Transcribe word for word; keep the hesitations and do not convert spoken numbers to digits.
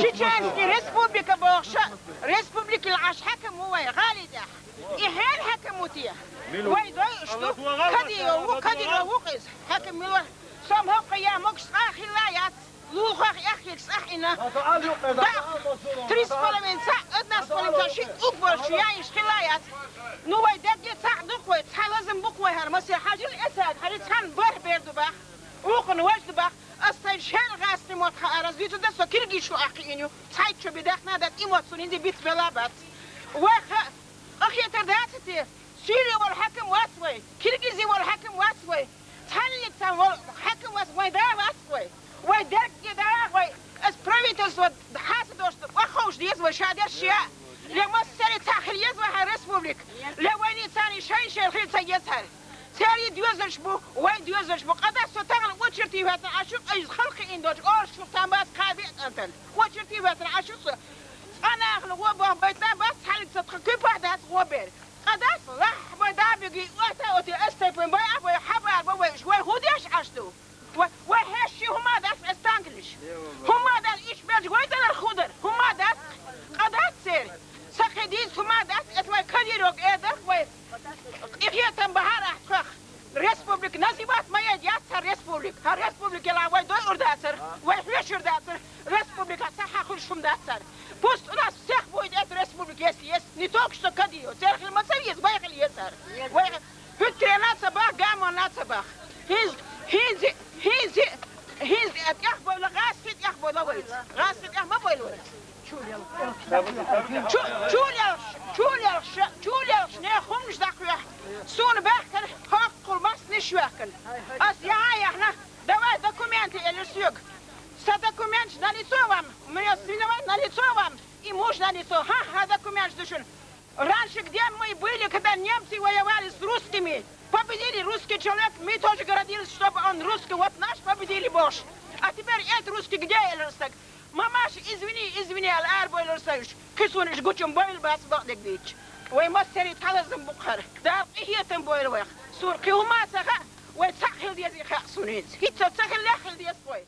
Чеченский республика бохуш, республикала Ӏаш хьаькам ву вай гӀалин тӀехь. И хьенан хьаькам ву те? Вай дойуш ду, Кадиев ву, Кадиров ву-кх иза. Хьаькам мила? Со-м хӀокху я могуш цкъа а хилла яц. Лулахах эххьийчу цӀахь Ӏина. Даха, три с половиной цхьаъ, одна с половиной цхьаъ, шиъ угбарш яйиш хилла яц. Ну, вай дерриге цхьаъ ду-кх вай, цхьа лазам бу-кх вай хӀара, масех хьажал эцад, хӀара цхьаьна бархӀ бер ду бах. Вукхунна важа ду бах. Ас сайн шел гӀаьсни мотт хаьара, зуьйцу дан со киргиш шу ахкхиъна ю. Цхьайтта шо би дахна дац, и мотт суна хӀинца биц бела бац. Вай ха-, къахетар дац те? Суьйре волу хьаькам вац вай, Киргизи волу хьаькам вац вай, цхьаьнниг цхьаьна волу хьаькам вац, вай да вац вай. Вай дерриге да вай, ас правительство хьаса долуш ду, ваховш деза вай ша дерш я. Ле массаьрий цхьаъ хила еза вай хьан республика. Ле вайний царний шайн-шайн хила ца еза хьара. Церий доьзалш бу, вай доьзалш бу. Къа дац со тахана очередь хӀоьттина Ӏаш ю, айса халкъ хиъна долчу оршух там бац кхаби а кӀантана. Очередь хӀоьттина Ӏаш ю со. Цкъа нахана гӀо бохбайтина бац, цхьаьнниг ца тха куьпахь дац гӀо бер. Къа дац лахь бай да бигий, оьта оти эс тайпана бай а бай, хьабар бан вай уьш, вай хӀун деш Ӏаш ду? Вай, вай хьешши хӀума дац эс танкалиш? ХӀума дац иш белча вай далар хӀун дара? ХӀума дац, къа дац церан. Са кхин дийца хӀума дац, эс вай Кадировга эр дара вай. Къинхетам бахьара ахь тхох. Республика называть ма яйта, яц цхьа республика. ХӀара республика яла вай дойур дацара, вай хьоьшур дацара, республика ца хьан хуьлуш хӀума дац цара. Пусть у нас всех будет эта республика, если есть. Не только что Кадиев. Церан хила ма ца веза, вай хила езара. Вай хӀуьттаренна ца бах, гамонна ца бах. ХӀинца, хӀинца, хӀинца, хӀинца тӀехбойла, гӀазкхи тӀехбойла вайца. ГӀазкхи тӀех ма бойла вайца. Чу-, чулелхаш, чулелхаш, чулелхаш, не хӀуманаш дӀакхоьхьу. Суна баьхкара хӀоккхул массанаш йоьхкина. Ас яхьа яхьна, давай документы, элира соьга. Сан документаш налицо вам, у меня свиновод налицо вам, и муж налицо. Ха, хьан документаш ду шуна. Раньше где мы были, когда немцы воевали с русскими? Победили русский человек, мы тоже гордились, чтобы он русский, вот наш победили бохуш. А теперь этот русский где, элира стаг? Мамаша, извини, извини, аьлла, арабойла соьгаш. Кхин суна иша гучун бойла бац бакъдерг дийцча. Вай массерий тхьалазам бу-кх хӀара. Дала къинхетам бойла вайх. Суна кхин хӀума а ца хаьа, вай цхьаъ хила дезий хаьа суна хӀинца. ХӀинца ца хиллехь хила деза вай.